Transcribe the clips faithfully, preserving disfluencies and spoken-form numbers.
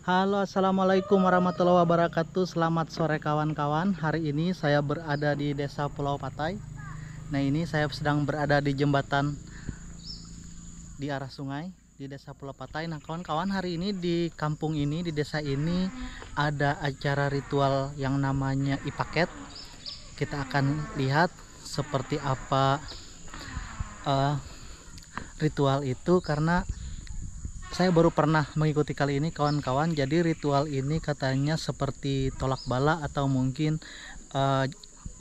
Halo, assalamualaikum warahmatullahi wabarakatuh. Selamat sore kawan-kawan. Hari ini saya berada di Desa Pulau Patai. Nah, ini saya sedang berada di jembatan di arah sungai di Desa Pulau Patai. Nah, kawan-kawan, hari ini di kampung ini, di desa ini, ada acara ritual yang namanya Ipaket. Kita akan lihat seperti apa eh, ritual itu, karena saya baru pernah mengikuti kali ini, kawan-kawan. Jadi, ritual ini katanya seperti tolak bala atau mungkin eh,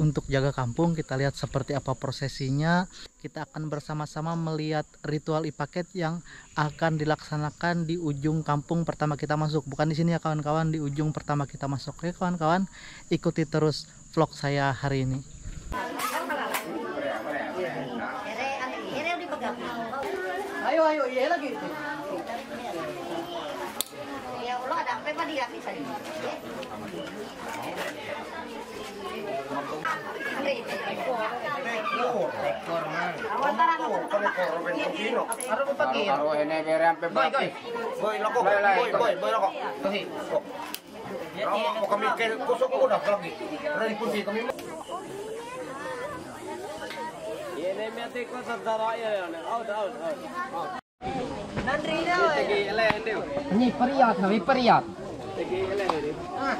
untuk jaga kampung. Kita lihat seperti apa prosesinya. Kita akan bersama-sama melihat ritual Ipaket yang akan dilaksanakan di ujung kampung pertama kita masuk. Bukan di sini ya, kawan-kawan, di ujung pertama kita masuk. Oke, kawan-kawan, ikuti terus vlog saya hari ini. Ayo, ayo, iya lagi. Ya Allah, ada apa, Pak, di hati saya? Taruh, taruh, ini biar sampai berapa? Boy, boy, boy, boy, boy, rokok. Boy, boy, boy, rokok. Kasih. Rokok, kami kayak kosong udah lagi. Ada di kunci kami. Ini mati kosong taruh aja ya. Out, out, out. Ini periat, kami periat.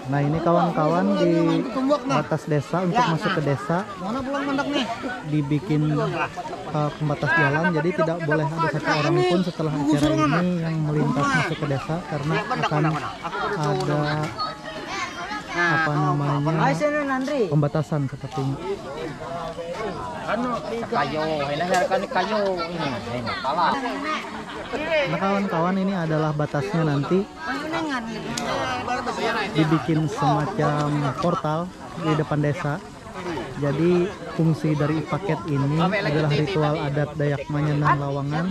Nah, ini kawan-kawan di batas desa untuk masuk ke desa. Mana pulang mandek nih? Dibikin eh, pembatas jalan, jadi tidak boleh ada satu orang pun setelah acara ini yang melintas masuk ke desa, karena akan ada apa namanya, pembatasan sepertinya. Kayu, ini saya kan kayu ini, ini salah. Nah, kawan-kawan, ini adalah batasnya nanti dibikin semacam portal di depan desa. Jadi, fungsi dari Ipaket ini adalah ritual adat Dayak Manyanan Lawangan.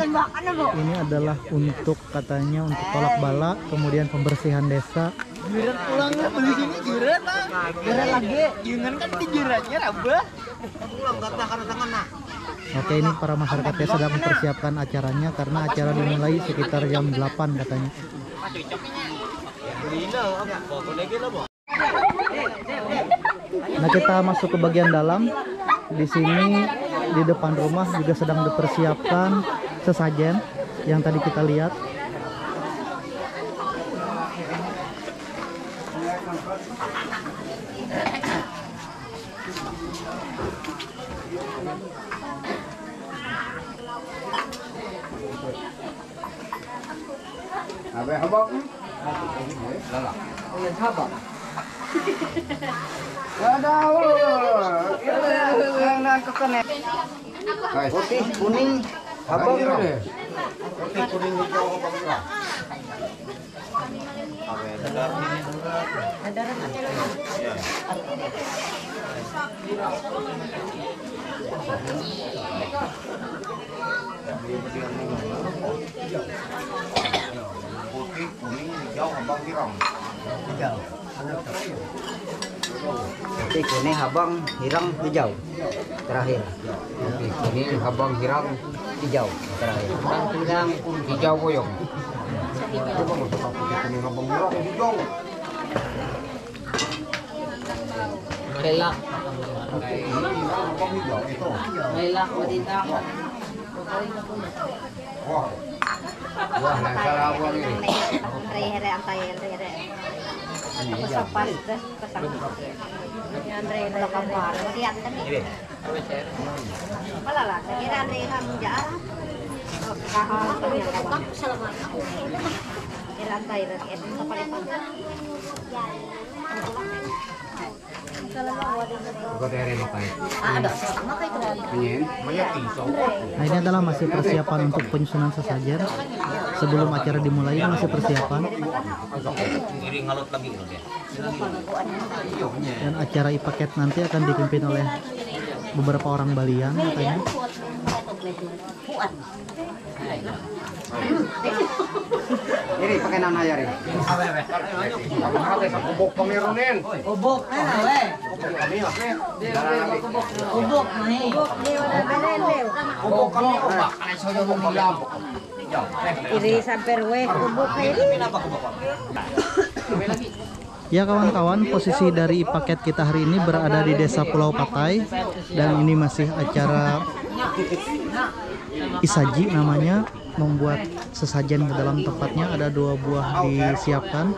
Ini adalah untuk, katanya, untuk tolak bala, kemudian pembersihan desa. Juran pulang beli sini juran, ah. Juran lagi. Jangan kan di jurannya, abah. Pulang, gak tahan tangan, nah. Oke, ini para masyarakatnya sedang mempersiapkan acaranya karena acara dimulai sekitar jam delapan katanya. Nah, kita masuk ke bagian dalam. Di sini, di depan rumah juga sedang dipersiapkan sesajen yang tadi kita lihat. Apa habang? Lalah. Ada, oh. Yang nangkep kan ya? Putih, kuning, habang. Putih, kuning, hijau, habang. Putih, kuning, hijau, habang, hirang. Hijau. Putih, kuning, habang, hirang, hijau. Terakhir. Putih, kuning, habang, hirang, hijau. Terakhir. Hijau, boyong. Putih, kuning, habang, hirang, hijau. Rela. Rela, Madita. Wah. Wah, nah, salah apa ini? Antai, here, antai, antai, here. Ini hijau. Pesapas, pesapas. Ini antai, antai, kamar. Lihat kan ini. Ini. Malah lah, kira antai, ham, jar. Oh, kahal, ternyata. Kira antai, antai, antai. Nah, ini adalah masih persiapan untuk penyusunan sesajen. Sebelum acara dimulai, ini masih persiapan. Dan acara Ipaket nanti akan dipimpin oleh beberapa orang Balian katanya. Ini pakai nang ayah ini. Apa, apa? Apa, apa? Kubuk kami runin. Kubuk, ah, weh. Kubuk kami, oke. Kubuk, nih. Kubuk, nih, udah belen, deh. Kubuk kami, oke. Iri sampai weh, kubuk, nih. Ya, kawan-kawan, posisi dari paket kita hari ini berada di Desa Pulau Patai, dan ini masih acara isaji namanya, membuat sesajen ke dalam tempatnya. Ada dua buah disiapkan.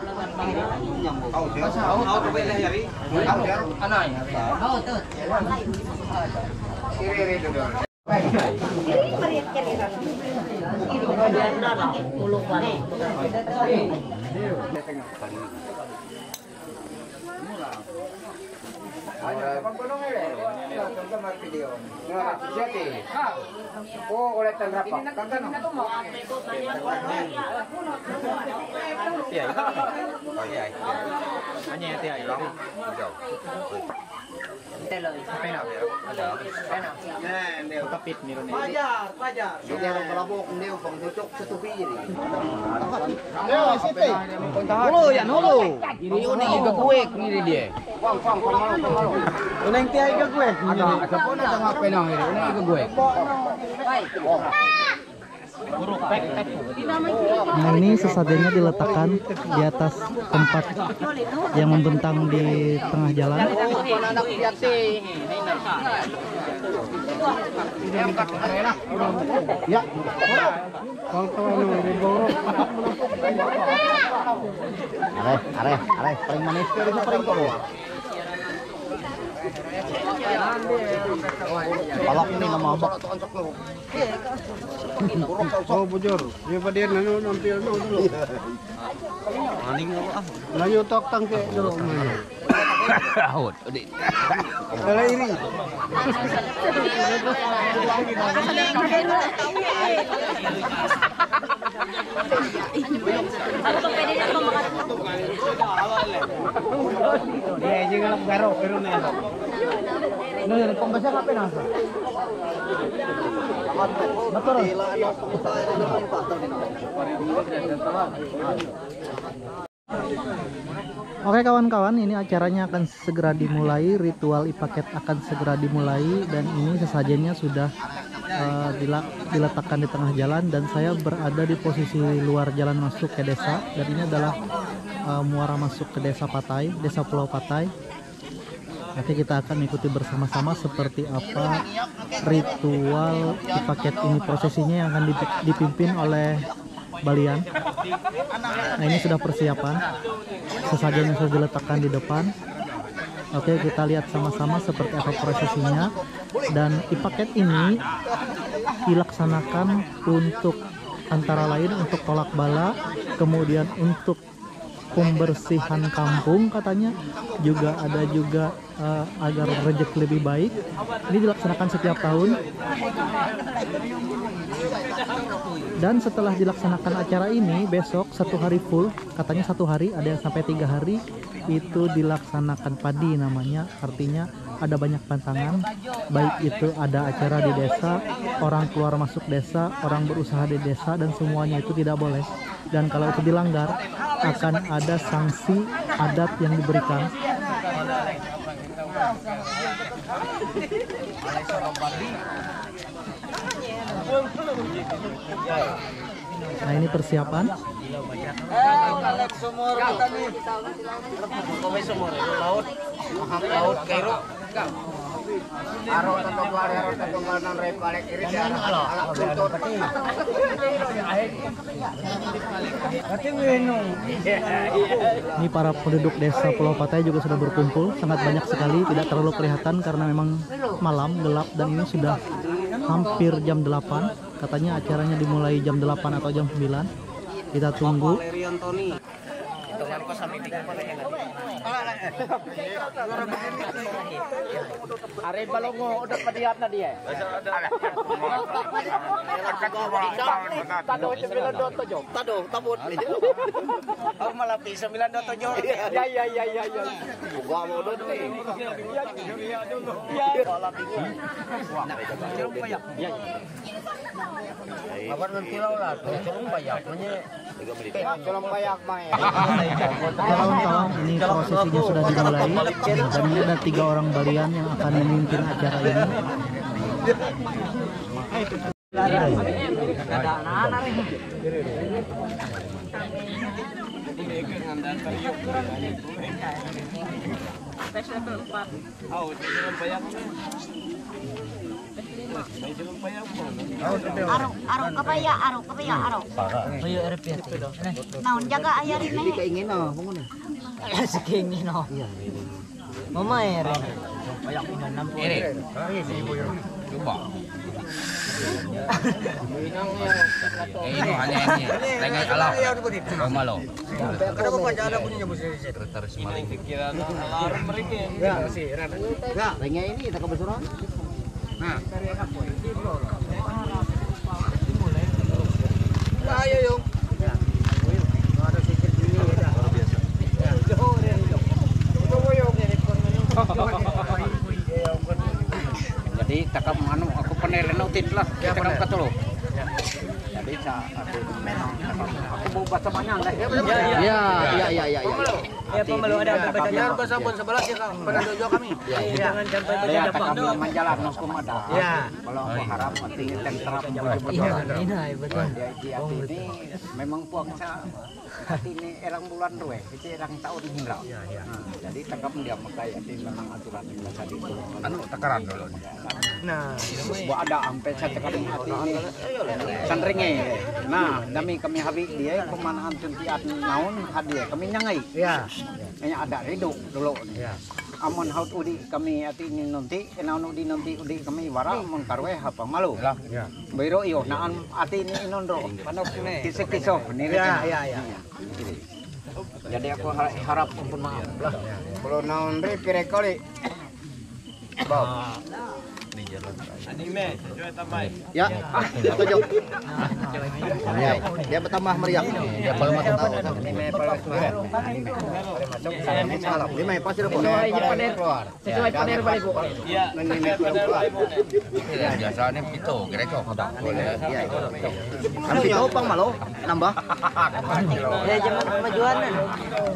Oh, oleh tanrapa. Hanya ya, tiap hari. Ada. Pajar, pajar. Ini ada kelabok, ini bang cocok setupi ini. Hulu ya, hulu. Ini unik iga gue ini dia. Unik tiap iga gue. Ada, ada pun ada ngapain ini? Unik iga gue. Nah, ini sesajennya diletakkan di atas tempat yang membentang di tengah jalan. Ya. Areh, areh, areh, paling manis itu paling kok. Palak ini nama abak. Oh, bujur. Dia pada nanu nampil dulu. Maning apa? Lanjut tok tangke dulu. Ahut, di. Kalau iri. Dia aja ngalap garuk, garuk nih. Nah, pembesar apa nasa? Betul. Oke, kawan-kawan, ini acaranya akan segera dimulai, ritual ipaket akan segera dimulai, dan ini sesajennya sudah, eh, dila-, diletakkan di tengah jalan, dan saya berada di posisi luar jalan masuk ke desa, dan ini adalah, eh, muara masuk ke Desa Patai, Desa Pulau Patai. Nanti kita akan ikuti bersama-sama seperti apa ritual ipaket ini, prosesinya yang akan dipi-, dipimpin oleh balian. Nah, ini sudah persiapan. Sesajen yang sudah diletakkan di depan. Oke, kita lihat sama-sama seperti apa prosesinya. Dan ipaket ini dilaksanakan untuk antara lain untuk tolak bala, kemudian untuk pembersihan kampung katanya, juga ada juga, eh, agar rezeki lebih baik. Ini dilaksanakan setiap tahun. Dan setelah dilaksanakan acara ini, besok satu hari full, katanya satu hari, ada yang sampai tiga hari, itu dilaksanakan padi namanya. Artinya ada banyak pantangan, baik itu ada acara di desa, orang keluar masuk desa, orang berusaha di desa, dan semuanya itu tidak boleh. Dan kalau itu dilanggar, akan ada sanksi adat yang diberikan. Nah, ini persiapan. Eh, sumur kita nih. Sumur, laut. Laut, Kairo. Aro tetunggal, aro tetunggal nang rai balik irit ya, anak, anak buntut. Ini para penduduk desa Pulau Patai juga sudah berkumpul, sangat banyak sekali, tidak terlalu kelihatan karena memang malam, gelap, dan ini sudah hampir jam delapan. Katanya acaranya dimulai jam delapan atau jam sembilan. Kita tunggu. Ari balongo udah padiat na dia. Tadu sembilan dua tujuh. Tadu tabut. Aku malapi sembilan dua tujuh. Ya, ya, ya, ya, ya. Gua mau dot nih. Ya. Apa nanti lah, lah, suruh bayar, punya. Suruh bayar, main. Kawan-kawan, ini prosesinya sudah dimulai dan ini ada tiga orang balian yang akan memimpin acara ini. Aruk, aruk, apa ya, aruk, apa ya, aruk. Naon jaga ayah ini? Keinginan, bangun ya. Keinginan. Iya. Mama ya. Iri. Coba. Eh, ini hanya ini. Lengai alam. Coba lo. Kenapa baca ada bunyinya, Bu Sisi? Terus maling. Pikiran alarm mereka. Ya, si Ran. Ya, lengai ini kita kebesuran. Nah. Ayo, Yung. Ada sedikit bunyi, ya. Jadi takam anu, aku penilaian utin lah. Kita kan ketulu. Jadi sa aku memang aku mau baca banyak lah. Ya, ya, ya, ya, ya. Ya, pemalu ada apa baca. Jangan bahasa pun sebelas ya, Kang. Pernah dojo kami. Jangan sampai baca. Takam manjalan hukum ada. Ya. Kalau aku harap penting tentram. Iya, ini betul. Dia dia ini memang puangsa. Hati ini erang bulan ruwe, itu erang tahun hingga. Iya, iya. Nah, jadi takam dia makai, itu memang aturan yang tadi itu. Anu, takaran dulu. Nah, buat ada ampe saya takam hati ini. Sandringe. Nah, nami kami habi dia pemanaan tuntian naon hadiah kami nyangai. Iya. Hanya ada ridho dulu. Iya. Amun haut udi kami hati ini nanti, naon udi nanti udi kami wara amun karwe apa malu. Iya. Bairo iyo, naan hati ini inondro. Kisah-kisah ini. Iya, iya, iya. Jadi aku har- harap ampun maaf lah. Kalau naon ri pire kali? Bau. Anime, coba tambahin. Ya, setuju. Ya, dia bertambah meriah. Dia paling masuk tahu. Anime paling masuk. Anime pasti dapat. Sesuai pader balik, Bu. Iya. Biasanya gitu, gereja. Iya, iya. Tapi tahu pang malu nambah. Ya, zaman kemajuan.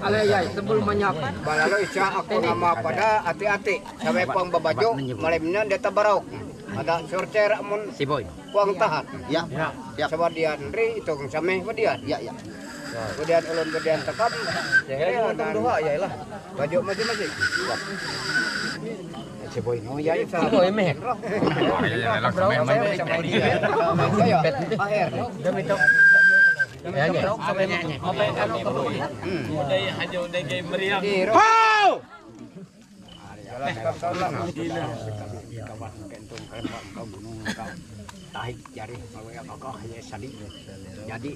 Ale ya, sebelum banyak. Balalu isya aku nama pada hati-hati. Sampai pang babaju, malamnya dia tabarau. Ada surcer amun si boy. Pang tahan. Ya. Ya. Sama dia Andri itu sampai sama dia. Ya, ya. Kemudian ulun kemudian tekam. Ya, ya, untung dua ya lah. Baju masing-masing. Si boy no ya. Si boy meh. Akhir. Demi tok. Ya, ya. Apa yang anu? Udah ya, aja udah kayak meriang. Hau! Jalan, jalan, jalan. Kawan, kentung, kelembang, kau gunung, kau tahik, jari, kau ya, kau, kau, ya, sadi. Jadi,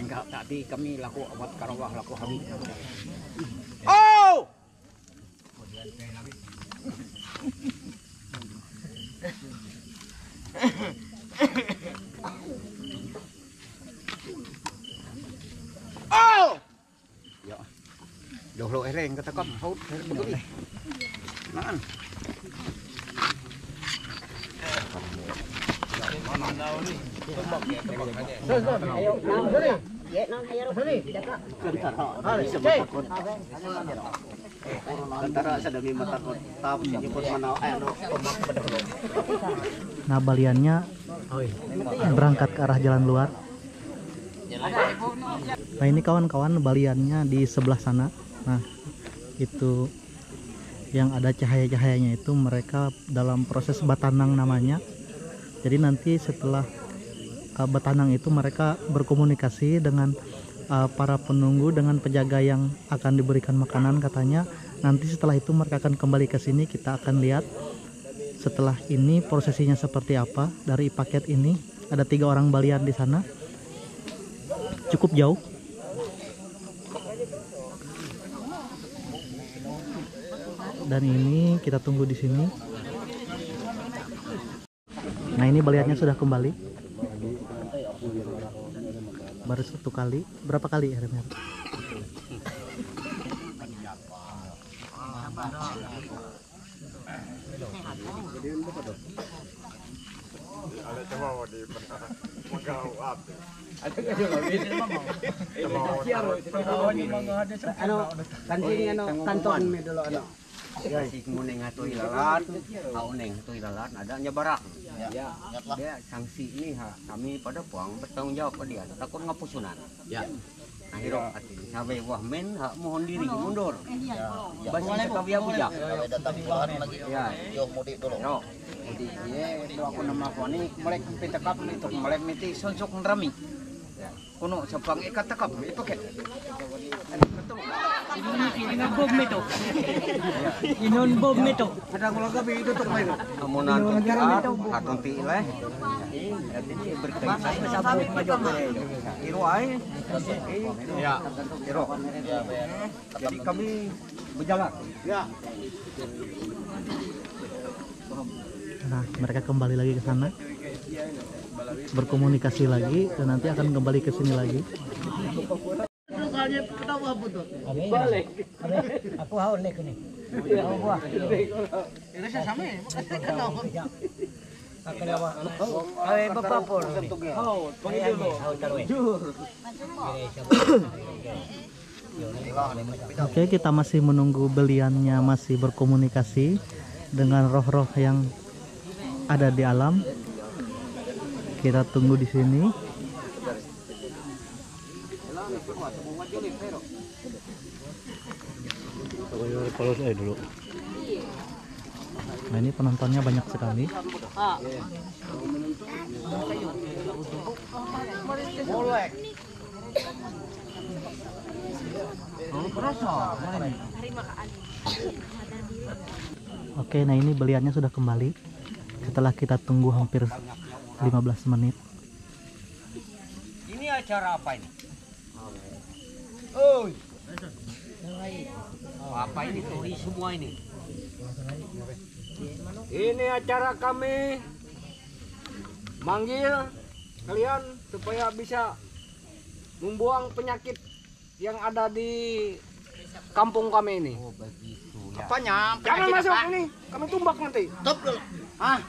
enggak tadi kami laku awat karawah, laku hawi. Oh! Oh! Ya. Dohlo ereng katakam haut. Naan. Kentara bisa matakut. Kentara sadami matakut. Tam nyebut mana eh no. Nah, baliannya berangkat ke arah jalan luar. Nah, ini kawan-kawan baliannya di sebelah sana. Nah, itu yang ada cahaya-cahayanya itu mereka dalam proses batanang namanya. Jadi nanti setelah uh, batanang itu mereka berkomunikasi dengan uh, para penunggu, dengan penjaga yang akan diberikan makanan katanya. Nanti setelah itu mereka akan kembali ke sini, kita akan lihat setelah ini prosesinya seperti apa dari paket ini. Ada tiga orang balian di sana. Cukup jauh. Dan ini kita tunggu di sini. Nah, ini beliannya sudah kembali. Baru satu kali. Berapa kali, Hermir? Anu, kancing anu, kantong mi dulu anu. Guys, muneng hatui lalat, ha uneng hatui lalat, ada nyabarak. Ya, dia sanksi ini ha, kami pada puang bertanggung jawab ke dia, takut ngapusunan. Ya. Akhirnya hati sabai wah men ha mohon diri mundur. Basi kawia bujak. Datang Tuhan lagi. Ya, Yo mudik dulu. No. Jadi, iya, itu aku nama aku ni, mulai kita kap itu, mulai miti sonsok ngerami. Kuno sabang ikat tekap, itu kan. Inun bom itu. Inun bom itu. Ada mulai gabi itu tuh main. Amunan tuh, atun ti ileh. Jadi berkait sama sabuk majo. Iru ai. Ya, iru. Jadi kami berjalan. Nah, mereka kembali lagi ke sana, berkomunikasi lagi, dan nanti akan kembali ke sini lagi. Aku haul nih kini. Haul buah. Kakak awak. Awe bapak pun. Haul taruh. Oke, kita masih menunggu beliannya masih berkomunikasi dengan roh-roh yang ada di alam. Kita tunggu di sini. Nah, ini penontonnya banyak sekali. Oke, nah ini beliannya sudah kembali setelah kita tunggu hampir lima belas menit. Ini acara apa ini? Oi. Apa ini tuh semua ini? Ini acara kami manggil kalian supaya bisa membuang penyakit yang ada di kampung kami ini. Oh begitu ya. Apanya? Jangan masuk apa? Ini, kami tumbak nanti. Stop dulu. Hah?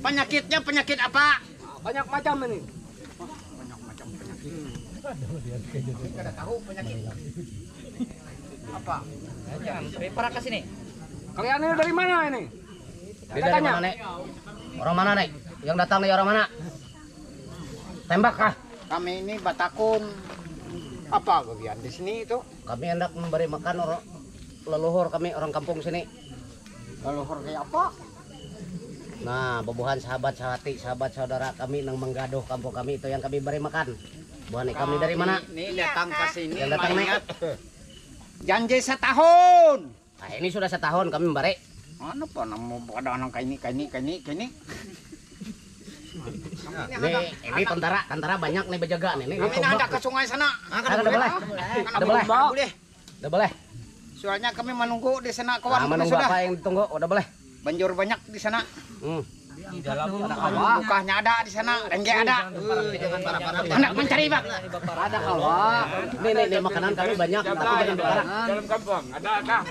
Penyakitnya penyakit apa? Banyak macam ini. Banyak macam penyakit. Kami kada tahu penyakit apa. Jangan, parak ke sini. Kalian ini dari mana ini? Dia dari mana, Nek? Orang mana, Nek? Yang datang nih orang mana? Tembak kah? Kami ini batakun apa gawian di sini itu? Kami hendak memberi makan orang leluhur kami orang kampung sini. Leluhur kayak apa? Nah, bubuhan sahabat sahati, sahabat saudara kami nang menggaduh kampung kami itu yang kami beri makan. Buhan kami dari mana? Ini datang ke sini. Yang datang nih. Janji setahun. Nah, ini sudah setahun kami memberi. Mana pun mau pada anak kayak ini, kayak ini, kayak ini, kayak ini. Ini, ini tentara, tentara banyak nih berjaga nih. Ini kami hendak ke sungai sana. Ah, kada boleh. Kada boleh. Boleh. Udah boleh. Soalnya kami menunggu di sana kawan. Ah, menunggu sudah. Apa yang ditunggu? Udah boleh. Banjur banyak di sana. Hmm. Di dalam ada kawa. Bukahnya ada di sana, rengge ada. Hendak mencari, Pak. Ada kawa. Ini, ini, ini makanan kami banyak, tapi jangan diparak. Dalam kampung ada kah?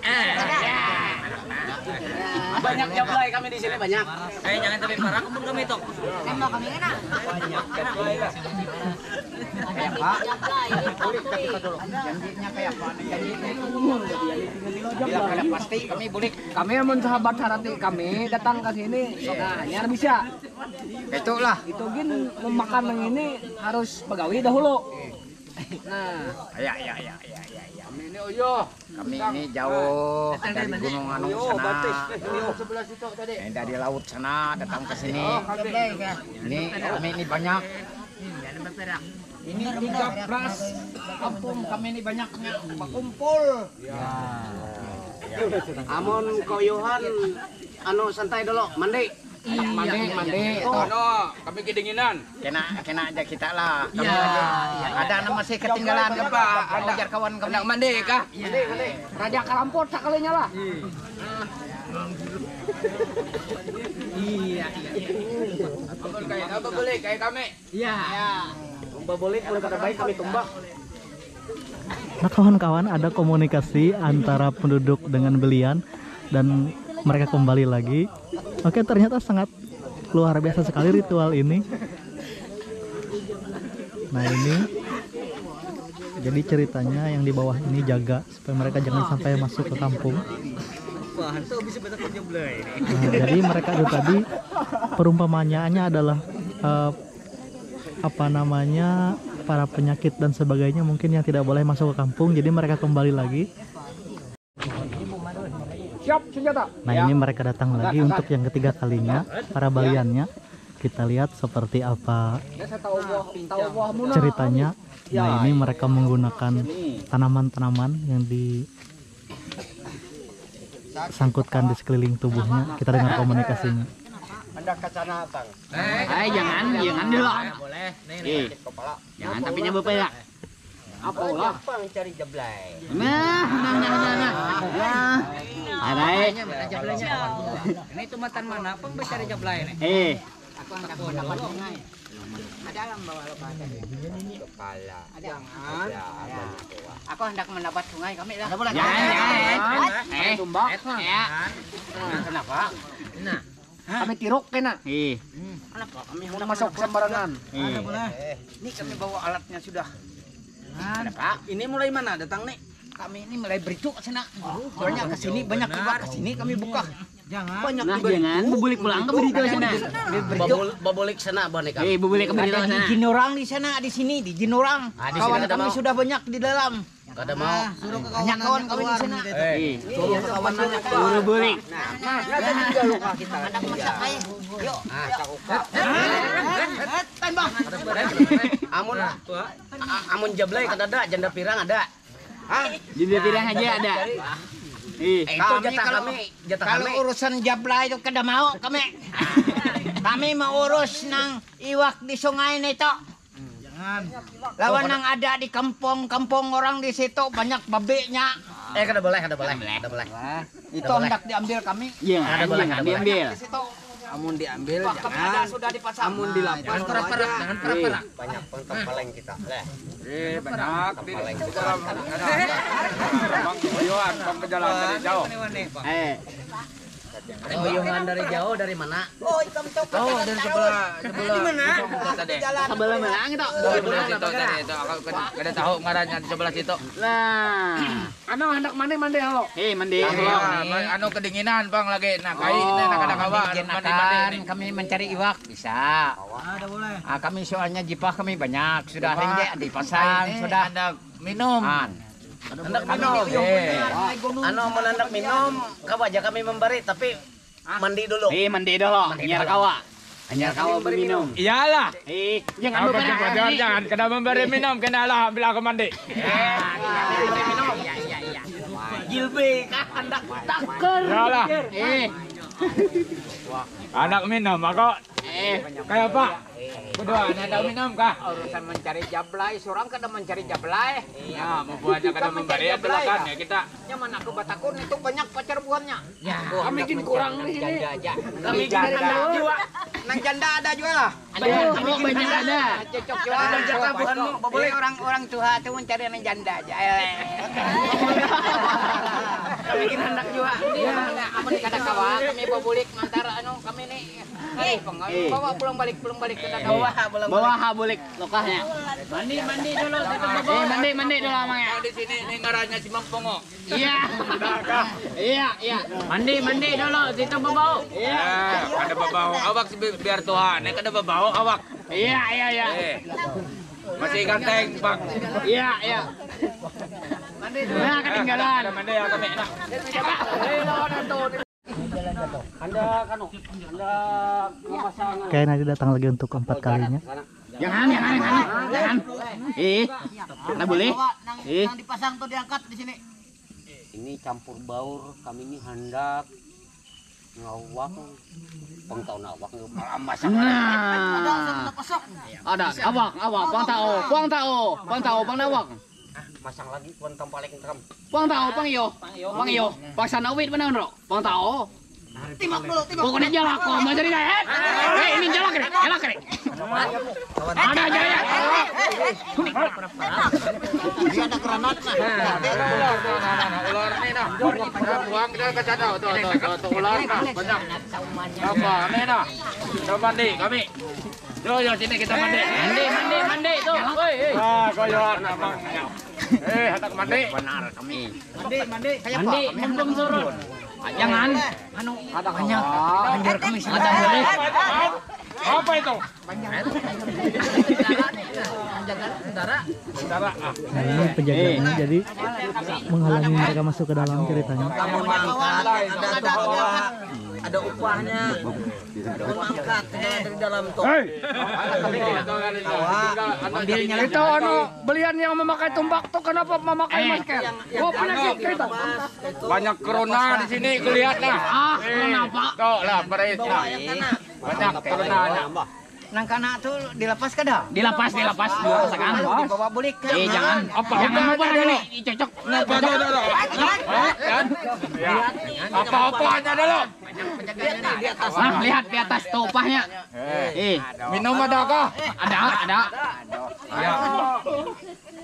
Banyak jablay kami di sini banyak. Eh, jangan tapi parak pun kami tok. Sama kami enak. Banyak jablay lah. Kayak apa? Janjinya kayak apa? Janjinya. Bila kada pasti kami bulik. Kami amun sahabat harati kami datang ke sini, nah, nyar bisa. Itulah. Itu gin memakan yang ini harus pegawai dahulu. Nah. Ya, ya, ya, ya, ya, ya. Kami ini, oh, iya. Kami ini jauh dari gunung anu sana. Batis. Yang dari laut sana datang ke sini. Ini kami ini banyak. Ini tiga belas kampung kami ini banyaknya berkumpul. Ya. Amon koyuhan anu santai dulu, mandi. Mandi, mandi. Anu, kami kedinginan. Kena, kena aja kita lah. Iya, iya. Ada nama masih ketinggalan. Apa? Ada ujar kawan kami. Anak mandi kah? Iya. Raja Karampot sakalinya lah. Iya, iya. Ampun, kayak apa boleh kayak kami? Iya. Tumbah boleh pun kada baik kami tumbah. Nah, kawan-kawan, ada komunikasi antara penduduk dengan belian dan mereka kembali lagi. Oke, ternyata sangat luar biasa sekali ritual ini. Nah, ini jadi ceritanya yang di bawah ini jaga supaya mereka jangan sampai masuk ke kampung. Nah, jadi mereka itu tadi perumpamaannya adalah eh, apa namanya, para penyakit dan sebagainya mungkin yang tidak boleh masuk ke kampung, jadi mereka kembali lagi. Siap senjata. Nah, ini mereka datang lagi untuk yang ketiga kalinya, para baliannya. Kita lihat seperti apa ceritanya. Nah, ini mereka menggunakan tanaman-tanaman yang disangkutkan di sekeliling tubuhnya. Kita dengar komunikasinya. Hendak ke sana, Bang. Eh, jangan, jangan dulu. Boleh. Nih, nih, kepala. Jangan, tapi nyabu ya. Apa ulah? Apa yang cari jeblay? Nah, nah, nah, nah, nah. Nah. Arai. Ini tumatan mana pang mencari jeblay nih? Eh. Aku hendak mendapat sungai. Ada alam bawah lepas. Kepala. Jangan. Aku hendak mendapat sungai kami lah. Ada boleh. Jangan, jangan. Eh, tumbak. Ya. Kenapa? Nah. Kami tiruk kena. Ih. Kenapa kami hendak masuk sembarangan? Ih. Ini kami bawa alatnya sudah. Ada, Pak. Ini mulai mana datang nih? Kami ini mulai berituk sana. Banyak ke sini, banyak juga ke sini kami buka. Jangan. Banyak. Nah, juga jangan. Bubulik pulang ke berituk sana. Berituk. Babul-, babulik sana, Bang, nih, kami. Eh, bubulik ke berituk sana. Di Jinurang di sana, di sini di Jinurang. Ah, di sini kawan kami sudah banyak di dalam. Kada mau. Suruh ke kawan kami di sana. Eh, suruh ke kawan nanya keluar. Suruh bulik. Nah, nah, ada juga luka kita. Ada masak aja. Yuk. Nah, cakuk. Tembak. Amun, a-, amun jablay kada ada, janda pirang ada. Hah? Janda pirang aja ada. Ih. Eh, itu jatah kami, jatah kami. Kalau urusan jablay itu kada mau kami. Kami mau urus nang iwak di sungai nih, Cok. Jangan. Lawan nang ada di kampung-kampung orang di situ banyak babiknya. Eh, kada boleh, kada boleh, kada boleh. Itu hendak diambil kami. Iya, kada boleh, kada boleh. Diambil. Di situ. Amun diambil, jangan. Sudah dipasang. Amun dilapas, jangan parak-parak, jangan parak-parak. Banyak pang tampaleng kita. Leh. Eh, banyak. Tampaleng kita. Bang Boyoan, bang pejalan dari jauh. Eh. Boyohan dari jauh, dari mana? Oh, dari sebelah, sebelah. Di mana? Sebelah mana gitu? Sebelah situ tadi itu. Aku kada, kada tahu ngarannya di sebelah situ. Nah. Anu, handak mandi, mandi, halo. Eh, mandi. Anu, kedinginan, Bang, lagi. Nah, kai ini nak kada kawa mandi, mandi ini. Kami mencari iwak, bisa. Ah, kami soalnya jipah kami banyak. Sudah ringgit dipasang, sudah. Minum. Handak minum. Eh. Anu, mun handak minum, kawa aja kami membari, tapi mandi dulu. Eh, mandi dulu. Hanyar kawa. Hanyar kawa beminum. Iyalah. Eh, jangan memberi, jangan kada memberi minum, kena lah, ambil aku mandi. Jilbe, handak taker. Iyalah. Eh. Handak minum, aku. Eh. Kayak apa? Berdua, handak minum kah? Urusan mencari jablay, surang kada mencari jablay. Nah, bubuhannya kada membari, silakan ya kita. Nyaman aku batakun, itu banyak pacar buhannya. Ya. Kami gin kurang di sini. Kami gin janda jua. Nang janda ada jua lah. Ada, kami gin janda ada. Cocok jua. Ada jatah buhanmu. Boleh orang, orang tuha tu mencari nang janda aja. Eh. Kami gin handak jua. Amun kada kawa, kami babulik mantar anu kami ni. Bawa pulang balik, pulang balik ke Dadau. Bawa ha, pulang balik. Bawa ha, balik lokahnya. Mandi, mandi dulu, situ bebau. Eh, mandi, mandi dulu, Mang, ya. Di sini ni ngarannya Simpang Pongo. Iya. Iya, iya. Mandi, mandi dulu, situ bebau. Iya. Kada bebau awak, bi-, biar tuha ni kada bebau awak. Iya, iya, iya. Eh. Masih ganteng, Bang. Iya, iya. Mandi dulu. Nah, ketinggalan. Mandi ya kami. Nah. Oke, Nadi datang lagi untuk keempat kalinya. Jangan, jangan, jangan, jangan. Eh, nggak boleh. Eh. Yang dipasang tuh diangkat di sini. Ini campur baur, kami ini handak Ngawak. Pang tahu nawak malam masak. Nah. Ada awak, awak, pang tahu, pang tahu, pang tahu, pang nawak. Ah, masang lagi pun tampalek kam. Pang tahu, pang iyo. Pang iyo. Pang sana wit mana, Bro? Pang tahu. Timbak dulu, timbak. Pokoknya jalak kok, Mas Rina. Eh, eh, ini jalak ini, jalak ini. Ada aja ya. Ini ada granat nah. Ular, nah, nah, nah, ular nih nah. Udah buang ke sana, tuh, tuh, tuh, tuh, ular nah, banyak. Apa nih nah? Kita mandi kami. Yo, yo, sini kita mandi. Mandi, mandi, mandi tuh. Woi, hei. Ah, koyoan abang. Eh, hendak mandi. Benar kami. Mandi, mandi. Mandi, mumpung surut. Jangan. Anu, ada banyak. Anjir kami sudah. Ada boleh. Apa itu? Tentara. Nah, ini penjagaannya jadi menghalangi mereka masuk ke dalam ceritanya. Kamu mangkat, ada toa, ada upahnya. Kamu mangkat, tinggal dari dalam toa. Hei. Toa. Ambilnya. Itu anu, belian yang memakai tumbak tuh kenapa memakai masker? Gua penyakit kita. Banyak corona di sini kulihat nah. Ah, kenapa? Tuh lah, beres lah. Banyak corona. Nang kana tu dilepas kada? Dilepas, dilepas. Dilepas akan. Dibawa bulik. Eh, jangan. Apa? Jangan lupa ini cocok. Apa tu dulu? Kan? Ya. Apa-apanya dulu? Nah, lihat di atas tu upahnya. Eh. Minum ada kah? Ada, ada. Ya.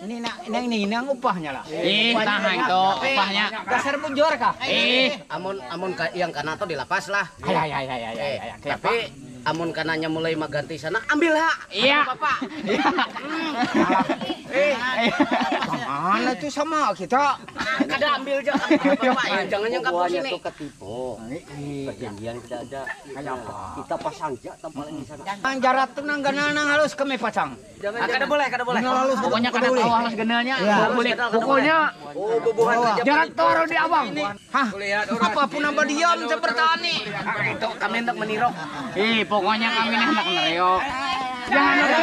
Ini nak, ini, ini, ini yang upahnya lah. Ih, tahan itu upahnya. Dasar bujur kah? Ih. Amun, amun ka, yang kana tu dilepas lah. Ay, ay, ay, ay, ay, ay, ay. Tapi amun kananya mulai maganti sana, ambil ha. Iya. Bapak. Iya. Hmm. Eh, mana itu sama kita? Kada ambil aja. Bapak, ya, jangan yang kampung sini. Pokoknya tuh ketipu. Ketinggian tidak ada. Kayak apa? Kita pasang aja tampalan di sana. Nang jarat tuh nang ganal nang halus kami pasang. Jangan, ah, kada boleh, kada boleh. Pokoknya kada tahu halus ganalnya. Ya. Boleh. Pokoknya. Oh, bubuhan aja. Jarak toro di abang. Hah? Apapun nambah diam seperti ini. Itu kami hendak menirok. Eh, pokoknya kami nih hendak menirok. Jangan ada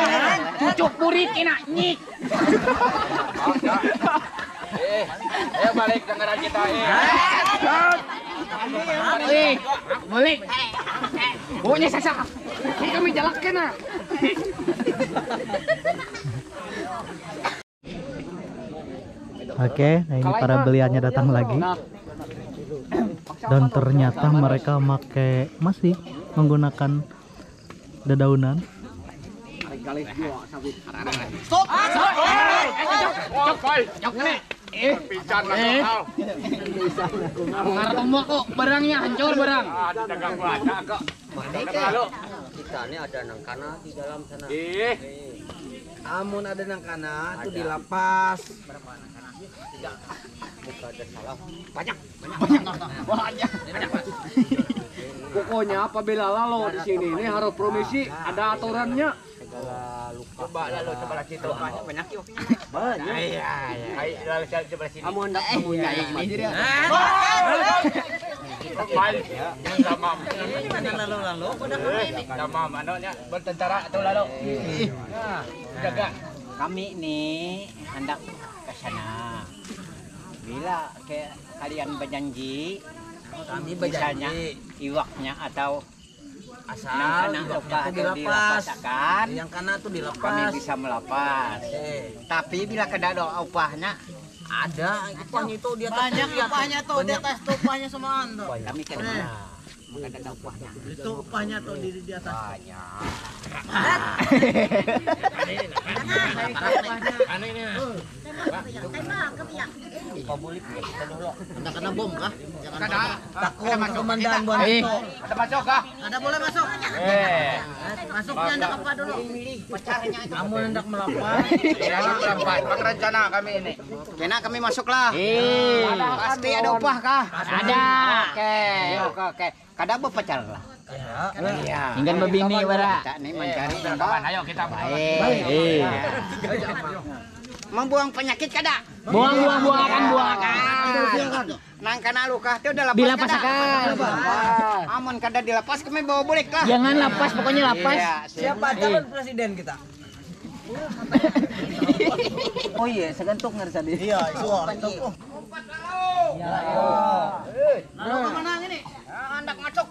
cucuk purik kena nyik. Eh, ayo balik dengaran kita, eh. Eh, balik. Pokoknya sasak. Ini kami jalak kena. Oke, nah ini para beliannya datang lagi. Dan ternyata mereka make, masih menggunakan dedaunan. Stop! Stop! Eh, eh, eh, eh, eh. Ngarumah kok barangnya hancur barang. Ada dagang banyak kok. Kita ini ada nang kana di dalam sana. Ih. Amun ada nang kana tuh dilapas. Bukan ada salah. Banyak, banyak, banyak. Pokoknya apabila lalo di sini ini harus permisi, ada aturannya. Segala luka. Coba lalo, coba lagi tuh. Banyak, banyak yuk. Banyak. Iya, iya. Ayo, lalo coba sini. Kamu hendak kamu ini jadi. Sama. Ini mana lalo-lalo? Udah kami ini. Sama, manunya bertentara tuh lalo. Nah, jaga. Kami nih hendak ke sana. Bila ke kalian berjanji, kami misalnya berjanji. Iwaknya atau asal nang kana iwaknya tuh dilapas. Dilapasakan, yang kana tuh dilapas. Kami bisa melapas. Eh. Tapi bila kada ada upahnya, ada upahnya itu di atas. Banyak upahnya tuh, di atas tuh upahnya semuaan tuh. Kami kada. Maka ada upahnya. Itu upahnya tuh di, di atas. Banyak. Aneh nih. Buka bulik kita dulu. Anda kena bom kah? Jangan takut komandan buat itu. Ada masuk kah? Ada boleh masuk. Eh. Masuknya anda apa dulu? Amun hendak melampar. Ya, melampar. Bang rencana kami ini. Kena kami masuk lah. Eh. Pasti ada upah kah? Ada. Oke, oke, oke. Kada bapacar lah. Iya. Ingin babini bara. Kita nih mencari. Ayo kita. Baik. Iya. Membuang penyakit kada? Buang, buang, buang akan, buang akan. Nang kana luka tuh udah lapas. Dilapas kada? Akan. Amun kada dilapas kami bawa bulik lah. Jangan lapas, pokoknya lapas. Iya, siap. Siapa calon presiden kita? Oh iya, segantuk ngerasa deh. Iya, itu. Iya. Lalu kemana ini? Ah, hendak masuk.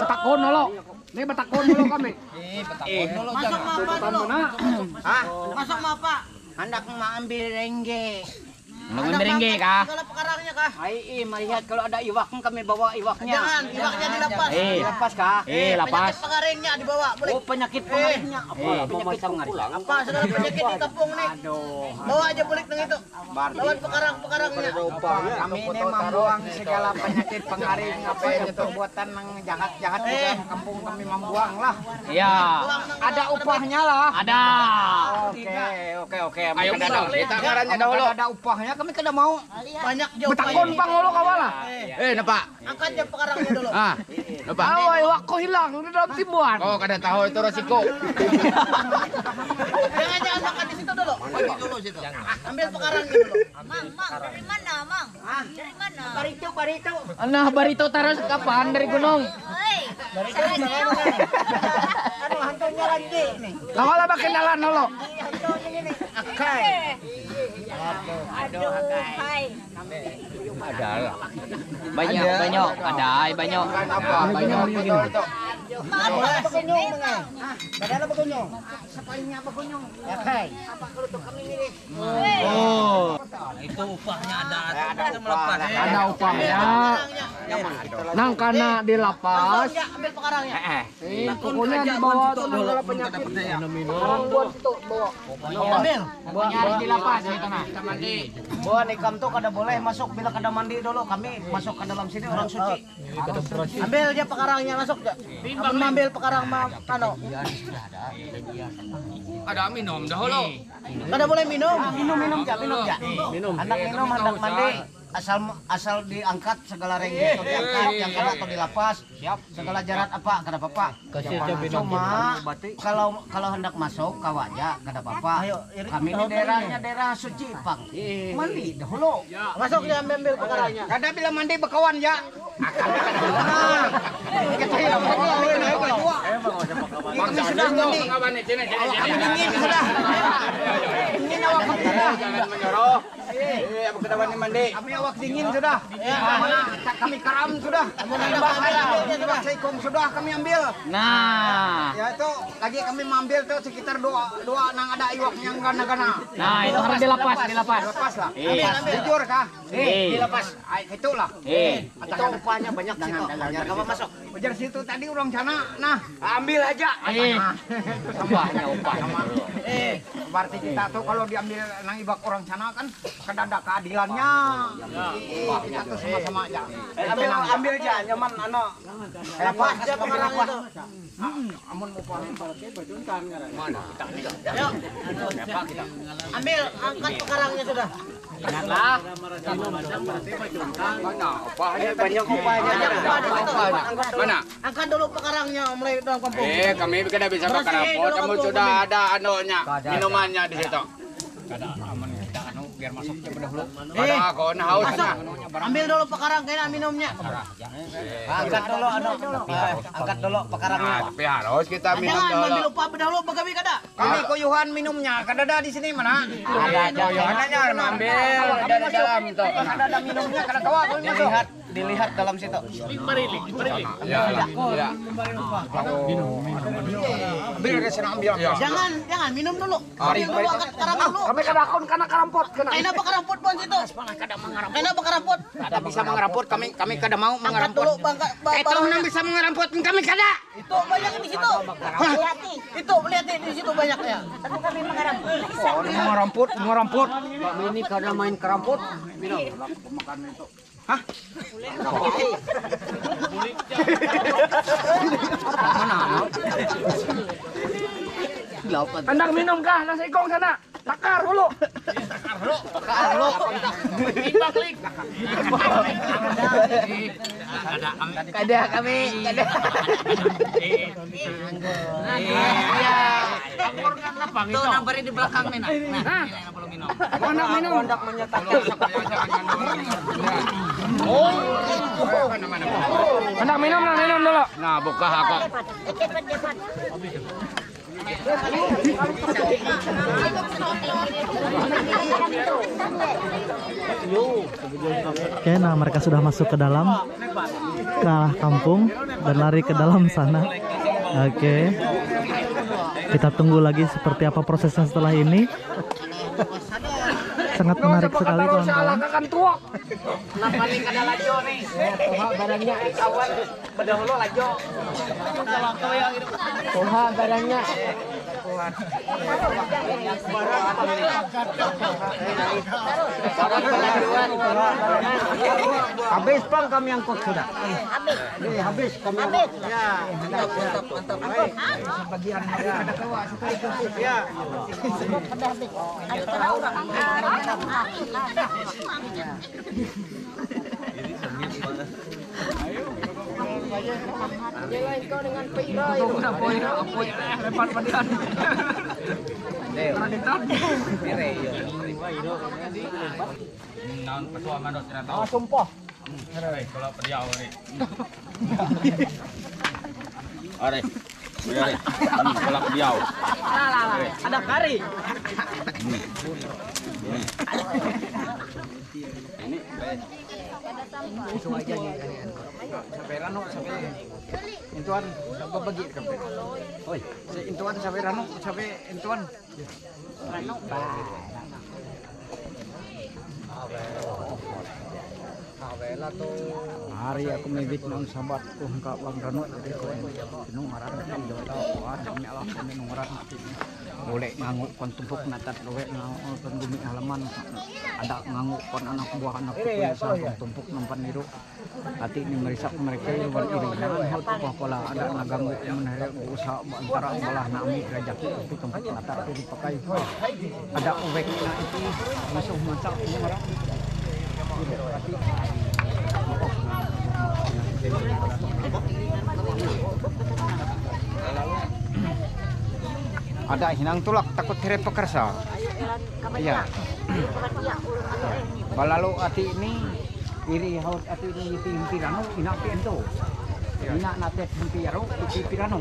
Batakun dulu. Ini batakun dulu kami. Masuk mapa dulu? Hah? Masuk mapa? Handak maambil rengge. Nunggu meringge kah? Segala pekarangnya kah? Ai, ih, melihat kalau ada iwak, kami bawa iwaknya. Jangan, iwaknya dilepas. Eh. Dilepas kah? Eh, eh, lepas. Penyakit pengaringnya dibawa, boleh. Oh, penyakit pengaringnya. Apa? Eh, penyakit pengaring. Apa segala penyakit di kampung nih? Aduh. Bawa aja balik nang itu. Lawan pekarang-pekarangnya. Kami ini membuang segala penyakit pengaring, apa yang perbuatan nang jahat-jahat di dalam kampung kami membuang lah. Iya. Ada upahnya lah. Ada. Oke, oke, oke. Ayo, kita ngarannya dahulu. Ada upahnya, kami kada mau. Banyak jauh. Betakon pang dulu kawa lah. Eh, napa? Angkat jam pekarangnya dulu. Ah, napa? Awai, waktu hilang di dalam timuan. Oh, kada tahu itu resiko. Jangan, jangan makan di situ dulu. Ambil pekarangnya dulu. Mang, mang, dari mana, mang? Dari mana? Barito, barito. Nah, barito terus kapan dari gunung? Oi. Anu, hantunya lagi nih. Kawa lah pakai dalan dulu. Hantunya ini. Akai. Aduh, hai. Ada lah. Banyak, banyak. Ada, banyak. Apa? Banyak, banyak. Maaf, Pak. Ada apa, Mang? Ada apa, Gunung? Sepalinya apa, Gunung? Ya, hai. Apa kalau tuh kami ini? Oh. Itu upahnya ada, ada upahnya. Ada upahnya. Nang kana dilapas. Langsung ya, ambil pekarangnya. Eh, eh. Eh, pokoknya dibawa tuh nang kana penyakit. Orang buat tuh bawa. Ambil. Pokoknya harus dilapas gitu nah. Kita mandi. Buat ikam tuh kada boleh masuk bila kada mandi dulu. Kami masuk ke dalam sini orang suci. Ambil aja pekarangnya, masuk aja. Amun ambil pekarang ma-, anu. Ada minum dahulu. Kada boleh minum. Minum, minum ja, minum ja. Minum. Handak minum, handak mandi. Asal, asal diangkat segala rengge tu diangkat, yang kada tu dilapas. Siap. Segala jarat apa, kada apa-apa. Cuma kalau, kalau handak masuk, kawa ja, kada apa-apa. Kami ni daerahnya daerah suci pang. Mandi dahulu. Masuk ja, ambil, ambil pekarangnya. Kada bila mandi bekawan ja. Kami sudah mandi. Kami dingin sudah. Dingin awak kami sudah. Jangan menyuruh. Eh, apa kada wani mandi? Kami awak dingin sudah. Mana kami karam sudah. Kami ambil sudah. Seikung sudah kami ambil. Nah. Ya itu lagi kami maambil tu sekitar dua, dua nang ada iwak yang gana-gana. Nah, itu harus dilapas, dilapas. Dilapas lah. Eh. Jujur kah? Eh. Dilapas. Ai, itulah. Eh. Itu upahnya banyak situ. Jangan, jangan. Biar kamu masuk. Ujar situ tadi orang sana, nah. Ambil aja. Eh. Nah. Tambahnya upah. Eh, berarti kita tuh kalau diambil nang iwak orang sana kan kada ada keadilannya. Iya. Kita tuh sama-sama aja. Eh, ambil, ambil aja, nyaman, anu. Lepas aja pekarang itu. Amun mau paling mana? Ambil, angkat pekarangnya sudah. Ingatlah. Mana? Upahnya banyak, upahnya. Mana? Angkat dulu pekarangnya, mulai dalam kampung. Eh, kami kada bisa bakaramput, namun sudah ada anunya, minumannya di situ. Kada aman kita anu, biar masuk aja dahulu. Ada kau nah haus nah. Ambil dulu pekarang kena minumnya. Angkat dulu anu. Angkat dulu pekarangnya. Nah, tapi harus kita minum dulu. Jangan ambil upah bedahulu bagawi kada. Kami kuyuhan minumnya, kada ada di sini mana? Ada, ada. Mananya ambil dari dalam itu. Kada ada minumnya, kada kawa kami masuk. Dilihat, dilihat dalam situ. Barilik, barilik. Ya, ya. Ambil dari sana, ambil, ambil. Jangan, jangan, minum dulu. Ambil dulu, angkat karang dulu. Kami kada akan kana karamput kena. Kaina bakaramput buhan situ. Kaina bakaramput. Kada bisa mangaramput, kami, kami kada mau mangaramput. Angkat dulu, bangka, ba-, itu nang bisa mangaramput, kami kada. Itu banyak di situ. Hah? Itu, lihat di, di situ banyaknya. Tapi kami mangaramput. Oh, ini mangaramput, mangaramput. Kami ini kada main karamput. Hah? Mana? Handak minum kah? Nasi ikong sana. Takar dulu. Takar dulu. Takar dulu. Imbak, Lik. Kada kami. Kada kami. Kada. Iya. Tuh, nang bari di belakang nih, nah. Nah, ini nang belum minum. Mana minum? Aku hendak menyatakan. Oh. Hendak minum, nah, minum dulu. Nah, buka aku. Oke, nah, mereka sudah masuk ke dalam, ke arah kampung, dan lari ke dalam sana. Oke, kita tunggu lagi seperti apa prosesnya setelah ini. Sangat menarik sekali, kawan-kawan. Kenapa nih kada laju nih? Tuha barangnya kawan bedahulu laju. Tuha barangnya. Habis pang kami angkut sudah. Habis. Habis kami angkut. Ya. Bagian ya. Naon petua manut kena tahu. Ah, sumpah. Hei, kalau pediau ni. Are. Are. Hmm, kalau pediau. Ada kari. Ini. Sampai rano sampai intuan sampai bagi sampai. Oi, si intuan sampai rano sampai intuan. Hari aku mibit nang sabat ku hengka bang rano jadi kau ini nung ngaran di Jawa Tengah kuat demi Allah kami nung ngaran mati. Boleh nganggu kon tumpuk natat boleh nganggu kon gumi halaman ada nganggu kon anak buah anak kukulisan kon tumpuk nampan niru. Ati ini merisak mereka iruban iri jangan hot apa pola ada naganggu menhere usaha antara belah nami rajaki itu tempat mata itu dipakai ada uwek na itu musuh masak ini orang. Ada hinang tulak takut here pekersa. Iya. Balalu ati ini iri haut ati ini iti iti ranu ina pi ento. Ina natet henti aro iti pi ranu.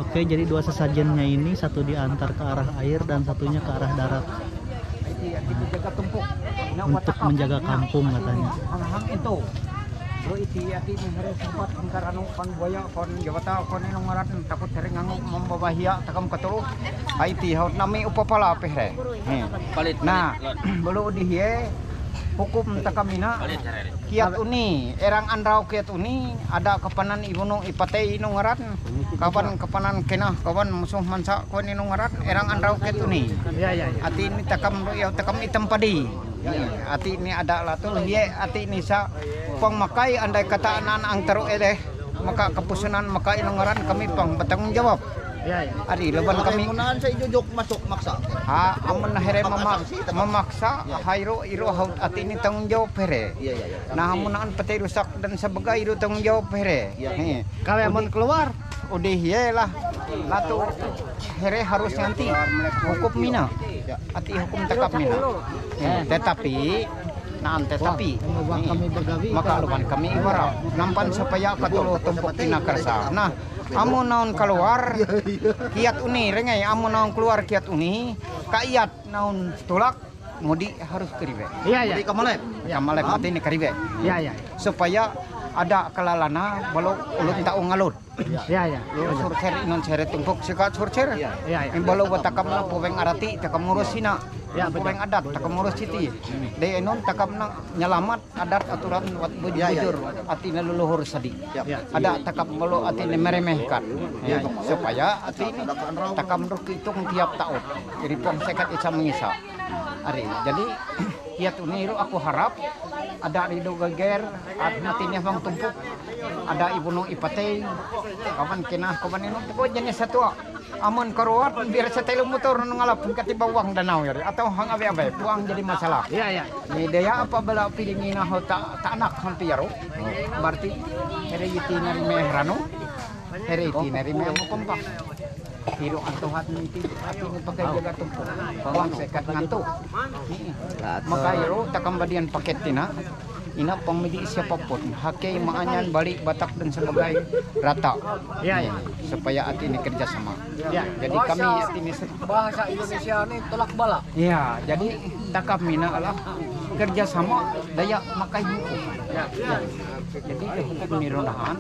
Oke, jadi dua sesajennya ini satu diantar ke arah air dan satunya ke arah darat. Iti ati dijaga tumpuk. Ina Untuk watakam. Menjaga kampung katanya. Hang-hang ento. Lo iti ati ini hari sempat engkar anu kon buaya kon jawata kon ini ngaran takut hari nganguk membabahia takam ketuluh. Iti haut nami upapala peh re. Nih. Nah, bulu dihie hukum takamina kiat uni erang anrau kiat uni ada kapanan ibunu ipatei inu ngaran kawan kapanan kenah kawan musuh mansa kawan inu ngaran erang anrau kiat uni. Ya ya ya. Ati ini takam ru'yau takam item padi. Ati ini ada latul hie ati ini sa pang makai andai kata anan ang teru eleh maka kepusunan maka inu ngaran kami pang bertanggung jawab. Ya ya. Ari lawan kami Munaan saya jujuk masuk maksa. Ha, amun here memak memaksa hairu iru haut ati ini tanggung jawab here. Iya iya iya. Nah, amun naan peti rusak dan sebagai iru tanggung jawab here. Nih. Kalau amun keluar Udah ye lah. Latu here harus nanti hukum mina. Ati hukum tekap mina. Nih, tetapi naan tetapi nih, maka luan kami iwara nampan supaya katulu tumpuk tina kersa. Nah, amun naon keluar kiat uni rengai amun naon keluar kiat uni kaiat naon tulak mudi harus keribe. Iya iya. Jadi kamalep. Kamalep mati ini keribe. Iya iya. Supaya ada kelalana balu ulun tahu ngalut. Iya iya. Surcer inon sere tumpuk sikat surcer. Iya iya. Yang balu batakam lah paweng arati takam ngurus sina. Ya, betul. Paweng adat takam ngurus siti. Deh inon takam nang nyelamat adat aturan wat bujur bujur atina luluhur sadi. Ya. Ada takam balu atina meremehkan. Ya, supaya ati ini takam ruh hitung tiap tahun. Jadi pong sekat isa mengisa. Ari, jadi kiat uni ru aku harap ada rido geger, at mati nih bang tumpuk. Ada ibu nung ipatei, kawan kena kawan ini pokok jenis satu. Amun keruat biar setelu motor ngalap ketiba uang danau ya, atau hang abe-abe puang jadi masalah. Iya iya. Ni daya apa bela piring ina ho tak tak anak hampir ro. Berarti here iti nari meh ranu, here iti nari meh kompak. Hiru antuhat niti ati ni pakai jaga tumpuk. Bawang sekat ngantuk. Maka hiru takam badian paket tina. Ina pang midi siapapun, Hakei, Maanyan, Bali, Batak dan sebagai rata. Ya, ya. Supaya ati ini kerjasama. Ya. Jadi kami ati ini se- Bahasa Indonesia ini tolak bala. Ya, jadi takam mina lah kerjasama daya makai hukum. Jadi hukum ni rundahan,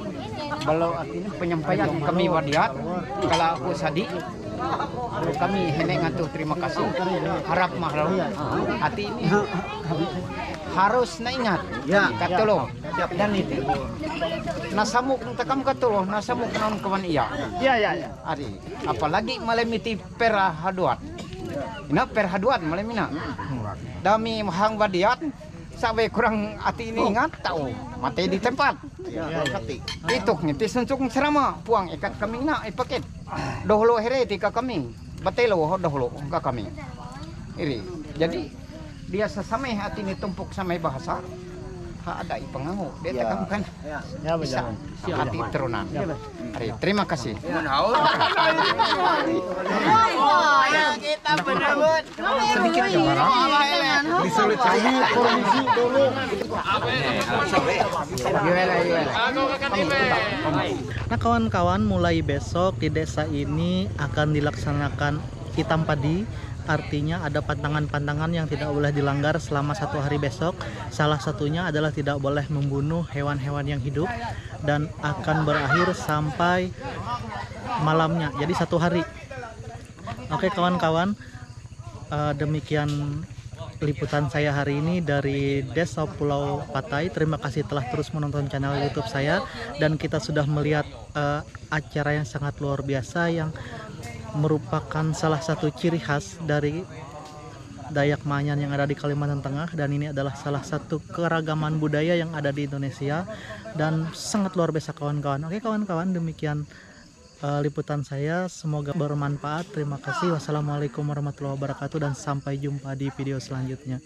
kalau ati ini penyampaian kami wadiat, kalau aku sadi, kami henek ngatu terima kasih. Harap mahal ati ini harus na ingat. Ya. Katulung. Dan itu nasamuk takam katulung, nasamuk naon kawan iya. Ya, ya, ya. Ari, apalagi malam itu per haduat. Ina per haduat malam ina. Dami hang wadiat, sawe kurang ati ini ingat tahu mati di tempat. Ya, hati. Itu ngiti sunsuk serama puang ikat kami ina ipaket. Dohlo here tika kami. Batelo dohlo ka kami. Iri. Jadi dia sesamai hati ini tumpuk samai bahasa. Ha ada i pengamu. Dia Ya. takam kan Ya. bisa hati terunan. Ari, terima kasih. Kita berebut. Sedikit kemarau. Nah, kawan-kawan, mulai besok di desa ini akan dilaksanakan itam padi. Artinya ada pantangan-pantangan yang tidak boleh dilanggar selama satu hari besok. Salah satunya adalah tidak boleh membunuh hewan-hewan yang hidup dan akan berakhir sampai malamnya. Jadi satu hari. Oke kawan-kawan, eh, demikian liputan saya hari ini dari Desa Pulau Patai. Terima kasih telah terus menonton channel YouTube saya dan kita sudah melihat eh, acara yang sangat luar biasa yang merupakan salah satu ciri khas dari Dayak Maanyan yang ada di Kalimantan Tengah, dan ini adalah salah satu keragaman budaya yang ada di Indonesia dan sangat luar biasa kawan-kawan. Oke kawan-kawan, demikian eh, liputan saya, semoga bermanfaat. Terima kasih. Wassalamualaikum warahmatullahi wabarakatuh dan sampai jumpa di video selanjutnya.